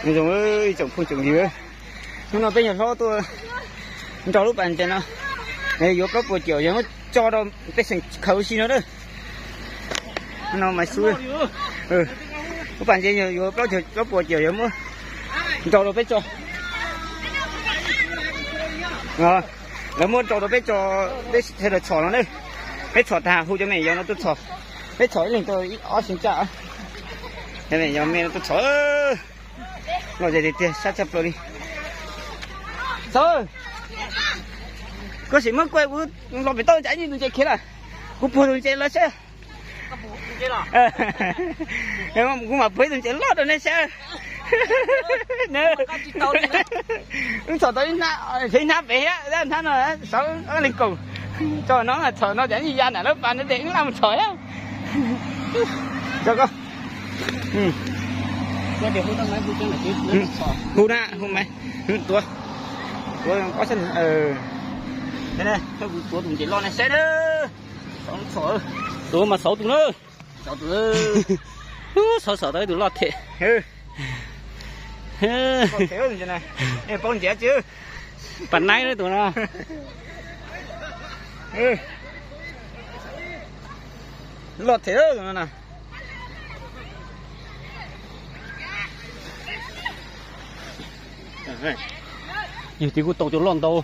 Zoo, ib tsoom phooj tsoom ywg, hnub no peb yawg hlob tuaj nrog lub pas ntses no, yuav plaub puas caum yog muab tso rau pej xeem khaws ua si no lawm. Hnub no mas xub, lub pas ntses yuav plaub puas caum yog muab nrog rau peb tso. Lawv muab nrog rau peb tso, peb thiaj li txhom no ne. Peb txhom tag hu cov me nyuam no tuaj txhom. Peb txhom ib leeg tau ob xees tsaj. Cov me nyuam no tuaj txhom. Loj tiag tiag, sab tshaj plaws li. Txhom, koj sim muab kuaj kuv los pem toj, ntsa ib tus ntses khiav lawm. Kuv puag tus ntses los seb. Kuv mam puag ib tus ntses loj rau nej saib. Wb txhom tau ib hnab, ib hnab pem thiab, hnab no xauv leej kaum. Tso no txhom no cas ya nram lawv pas no ces wb laj mus txhom thiab. Tso koj. Hu na, hu mas. Tuav, tuav ob sab. Tuav tus ntses loj na saib na. Tuav mas xauv tus na. Xauv tus, xauv xauv tau ib tus loj thiab. Paub ntses tsis, pas naib tus no. Loj thiab tus no na. Yog tias kuj tau cov loj ntau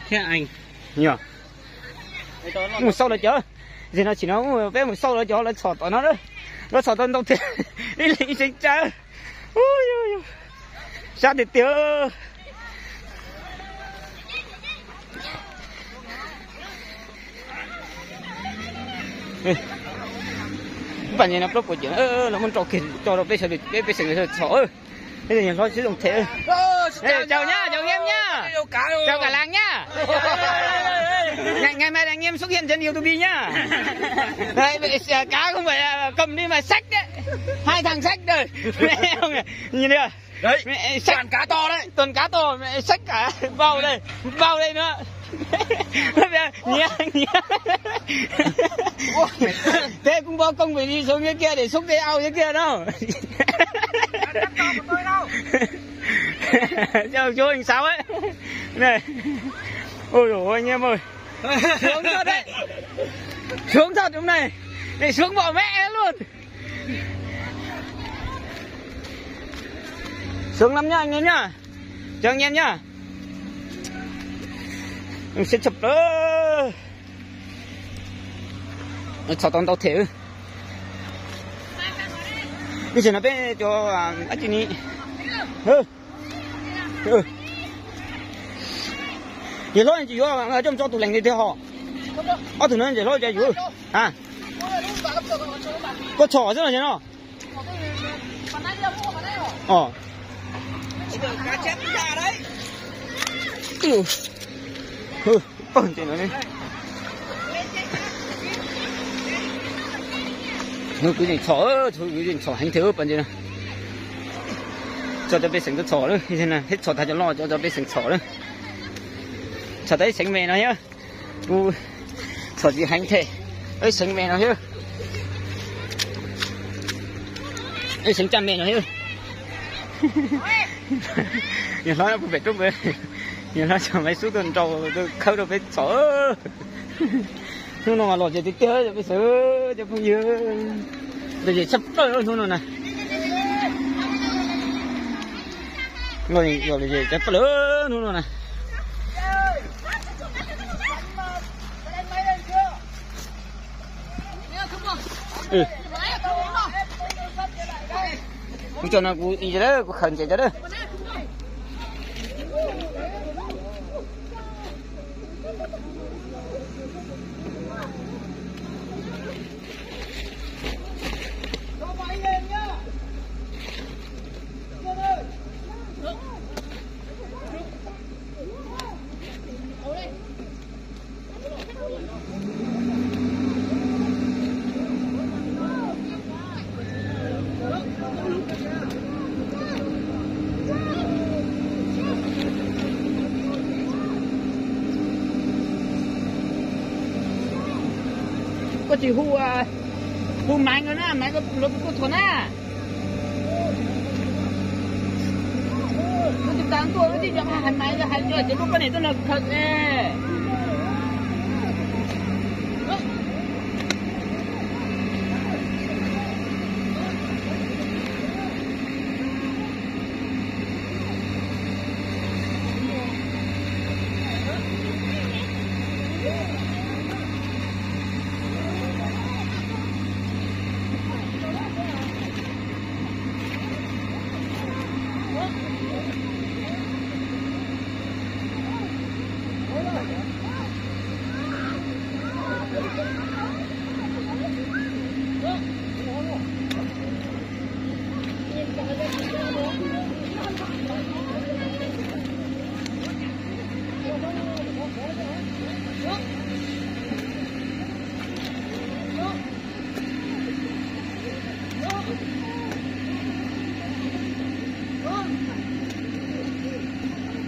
thiab. Yog mus xauj lawv cov, zim no tsis no peb mus xauj lawv cov, lawv txhom tom no, lawv txhom tau ntau thiab. Ib leeg ib xeev tsaj. Sab tiag tiag. Pas ntses no plaub puas caum, lawv muab nrau kiag tso rau peb sawv daws, peb pej xeem sawv daws txhom. Peb yawg hlob sib zoo them. Chào nhá, chào anh em nhá. Chào cả làng nhá. Ngày, ngày mai là anh em xuất hiện trên YouTube nhá. Đấy, cá không phải là cầm đi mà xách đấy. Hai thằng xách đây. Nhìn kìa. Đấy, mẹ, xách toàn cá to đấy. Toàn cá to, mẹ, xách cả bao đây, bao đây nữa. Nhé, nhé. Thế cũng có công phải đi xuống dưới kia để xúc cái ao dưới kia đâu. Cho chú anh Sáu ấy. Này. Ôi dồi ôi, anh em ơi. Sướng thật đấy. Sướng thật hôm nay. Này, sướng bỏ mẹ luôn. Sướng lắm nhá anh em nhá. Chào anh em nhá. Siab tshaj plaws. Txhom tau ntau thiab. Ib tsam no peb cov ab tsi ni. Yawg hlob tsis yuav, coj mus tso tus lees li thiab ho. Ob tug no yawg hlob cas yuav. Koj txhom xwb los no. Hnub kwv yeej txhom, hnub kwv yeej txhom heev thiab pas ntses no. Tso cov pej xeem tuaj txhom lawm, thiab txhom tag cov loj, tso cov pej xeem txhom lawm. Txhom tau ib xeev me no thiab. Kuv txhom tsis heev thiab. Ib xeev me no thiab. Ib xeev tsaj me no thiab. Yawg hlob pem roob, yawg hlob tso maiv xub tuaj nrau, tuaj khawb rau peb txhom. Hnub no mas lom zem tiag tiag cov pej xeem, cov phooj ywg. Lom zem tshaj plaws hnub no na. Lom zem tshaj plaws hnub no na. Kuv tso no kuv i lawm, kuv khaws ntses cov lawm. Koj tsis hu, hu Maiv no na, Maiv los kuv tuaj txhom na. Tau tuaj wb tib cov hais mais hais cov cov lub poj niam tuaj nrog khaws e.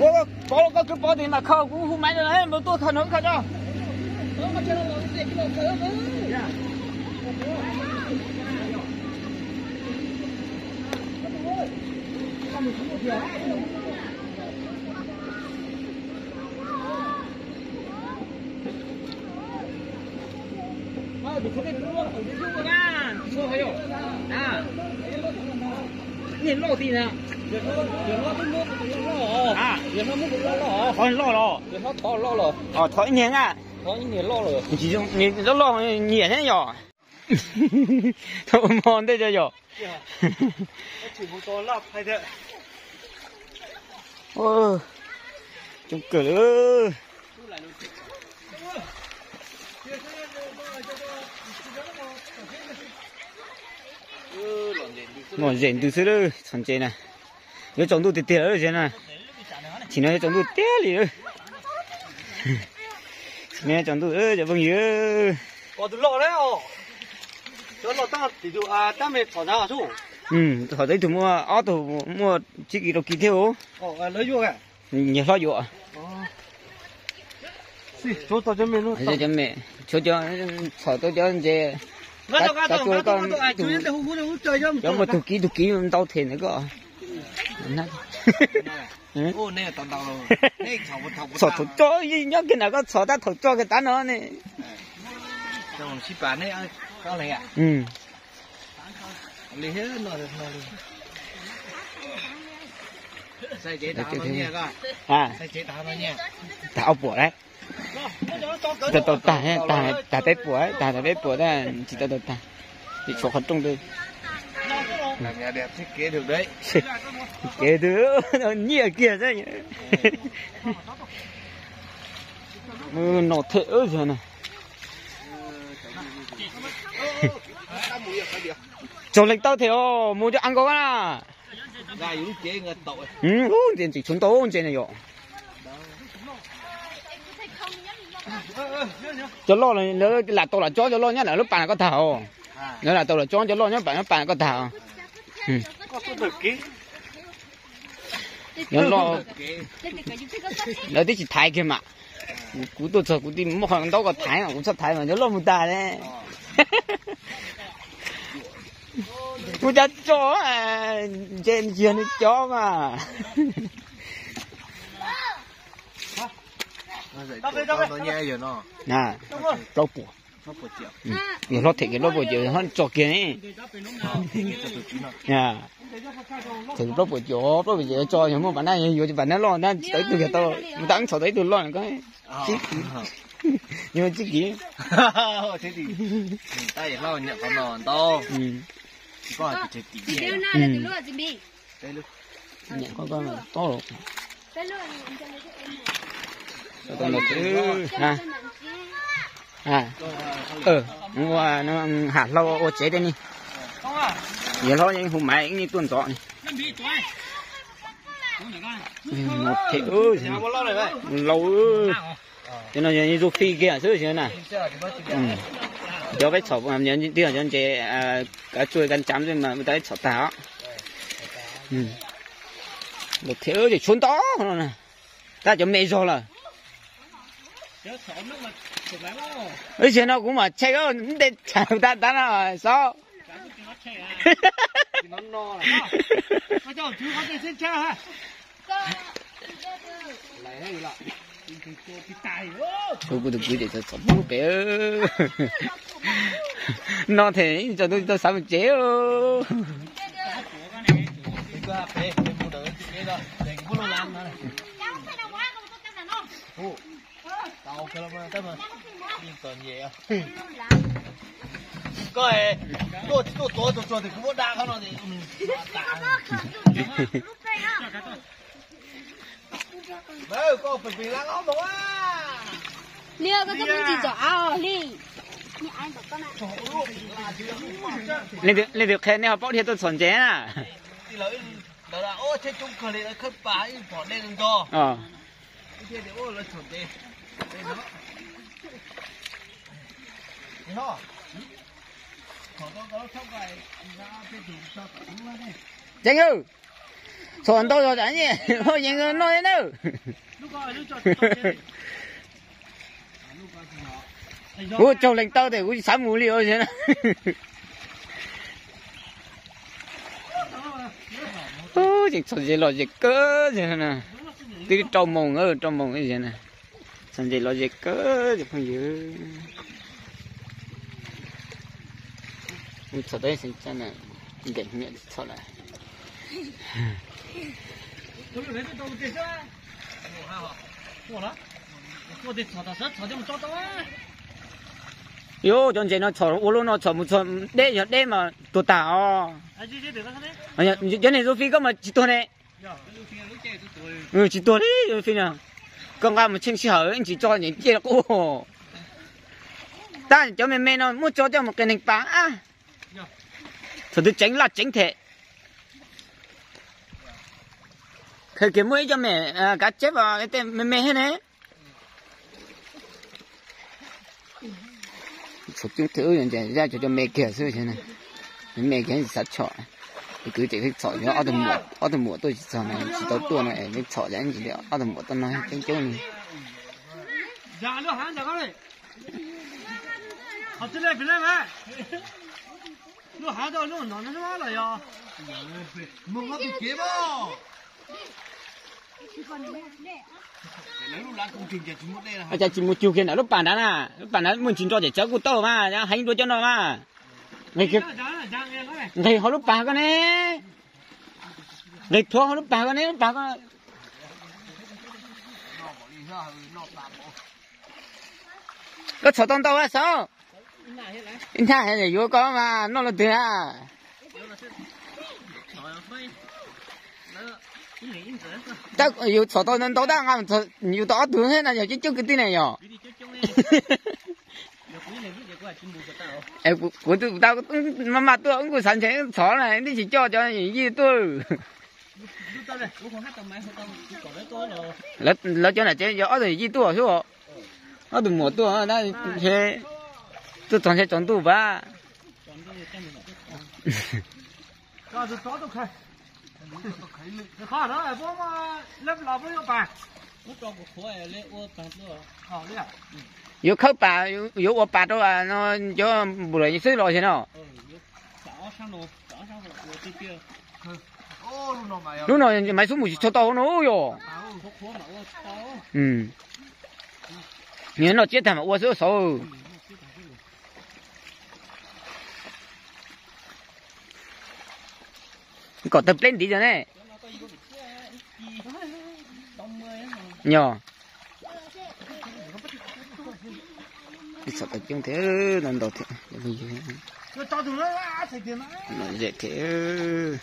Ua, pov koj kwv pov tim mas khaws, kuv hu maiv rau, tuaj khaws no khaws rau. Niag loj ti na. Qhov loj los. Thov ib niag na. Loj loj nyiam thiab yom. Thov ua mov ntej tso yom. Coob kawg li. Lom zem ntws xwb lawm txhom ntses na. Yuav tsaus ntuj tiag tiag lawm na. Chim no yuav tsaus ntuj tiag li. Chim no yuav tsaus ntuj cov phooj ywg. Thaum ib tug muaj ob tug muaj tsib kis rau kis thiab. Nyias hlob yuav. Cov me, tshuav cov txhom tau cov ntses. Cov muaj tug kis tug kis ntau them ntawd koj. Txhom thaum tso, nyob kiag na koj txhom tab thaum tso kiag tav no ne. Tag ob puas lawm. Tsis tau tau tag, tag peb puas, tag peb puas tab tsis tau tau tag. Tsis tshuav qhov rooj twg. Kev twg nyiaj kiag xwb. Mus no them na. Tsaug leej tau them os, mus cov a nkaus na. Ntses tseem tshuav ntau ntses na yom. Cov loj lawv lam tau lam tsob cov loj nyob lawv lub pas koj tag os. Lawv lam tau lam tsob cov loj nyob pas koj tag os. Cov loj lawv twb tsis thaiv kiag mas. Kuv tuaj txog kuv twb muab qhov ntaub kom thaiv, kuv txhob thaiv mas cov loj mus tag ne. Kuv cov tso, ntses yog nws cov mas. Plaub puas. Yog hlob them kiag plaub puas ces hlob tso kiag ne. Them plaub puas ces plaub puas ces tso, yog muaj pas nab yuav pas nab loj na, tsis tau ib tug yog tau, mus tab txhom tau ib tug loj na ko. Tsib kis. Yog tsib kis. Ham hlau ua tsev tej ni. Yog hlob yeej hu maiv ib niag tuaj ntxov ni. Lau, cov no yog zoo fij kiag xwb na. Cov peb txhom, twb yog cov ntses kav tsuag kav tsav xwb mas ua tau ib txhom tag os. Lau thiab, tshuav ntau no na. Tab cov me zog lawm. Ib zaug no kuv mam check ntej tshaj tab tab no xov. Kuv, kuv tus kwv ces txom txom pub pem no thiaj tsaus ntuj tau xav mus tsev. Koj tuaj tsis tuaj tuav tuag tsuag tias kuv muab da koj no. Koj pem pem lab ob moog a. Liaj, koj txhob muab ntsis tsom av os Hli. Leej twg qhia nej ho paub dhia tuaj txhom ntses na? Lawv, lawv, lawv, thiab coob kawg li, lawv khawb pas ib phom dej nto. Ceev, txhom ntau zog yeej noj na. Kuv tsaug leej tau tes kuv xav mus li os. Txhom ntses lom zem kawg, twb rau moos, rau moos, txhom ntses lom zem kawg cov phooj ywg. Txhom tau ib xeem tsa na, ntes niam txhom lawm. Yuav cov ntses no txhom ua luaj no txhom mus txhom deb, yog deb mas tuag tag os. Cov niag zoo fij koj mas tsis tuag ne. Tsis tuag li zoo fij no. Koj nqa mus tsheej sij hawm ib ntsis tso nce ncej los quaj. Tab cov me me no muab tso coj mus qias neeg pas. Thaum twg tseev laj tseev them. Khaws kiag muaj ib co me kav tseb tej me me thiab ne. Txhom coob thiab, zaj cov cov me kiag xwb. Me kiag xav txhom. Kwv tseem txhom, ob tug muam tuaj tsis txog na, tsis tau tuaj no es txhom ntsis li ob tug muam tuaj no coob coob li. Cas tsis mus cug kiag ntawm lub pas nrad na, lub pas nrad muaj ntsis nro ces tsawv kuj tau mas, heev dua cov no mas. Nqis hauv lub pas ko ne, nqis thuav hauv lub pas ko ne, lub pas ko. Koj txhom tau ntau a Xov? Ib hnab yuav koj mas noj luaj twg a. Tab yus txhom tau ntau ntau tab nqa yus tau ob tug thiab na, yog coob coob kwv tij ne yog. Kuv tau maj maj tuaj kuj xav ntshe txhom na, twb tsis coj cov yij tuaj. Lawv cov nam tsev yog ob tug yij tuaj xwb, ob tug muam tuaj, tuaj txog ntshe tsaus ntuj pab. Yuav khawb pas, yuav ua pas rau no cov npum lawm xwb los xyov no. Lub no maiv xub mus tsis txhua tau no yog. Noj tsiab tag mam ua xwb Xov. Kom tawg pleb ntiv tso ne. Yog. Txhom tau coob thiab, ntau ntau thiab. Lom zem thiab.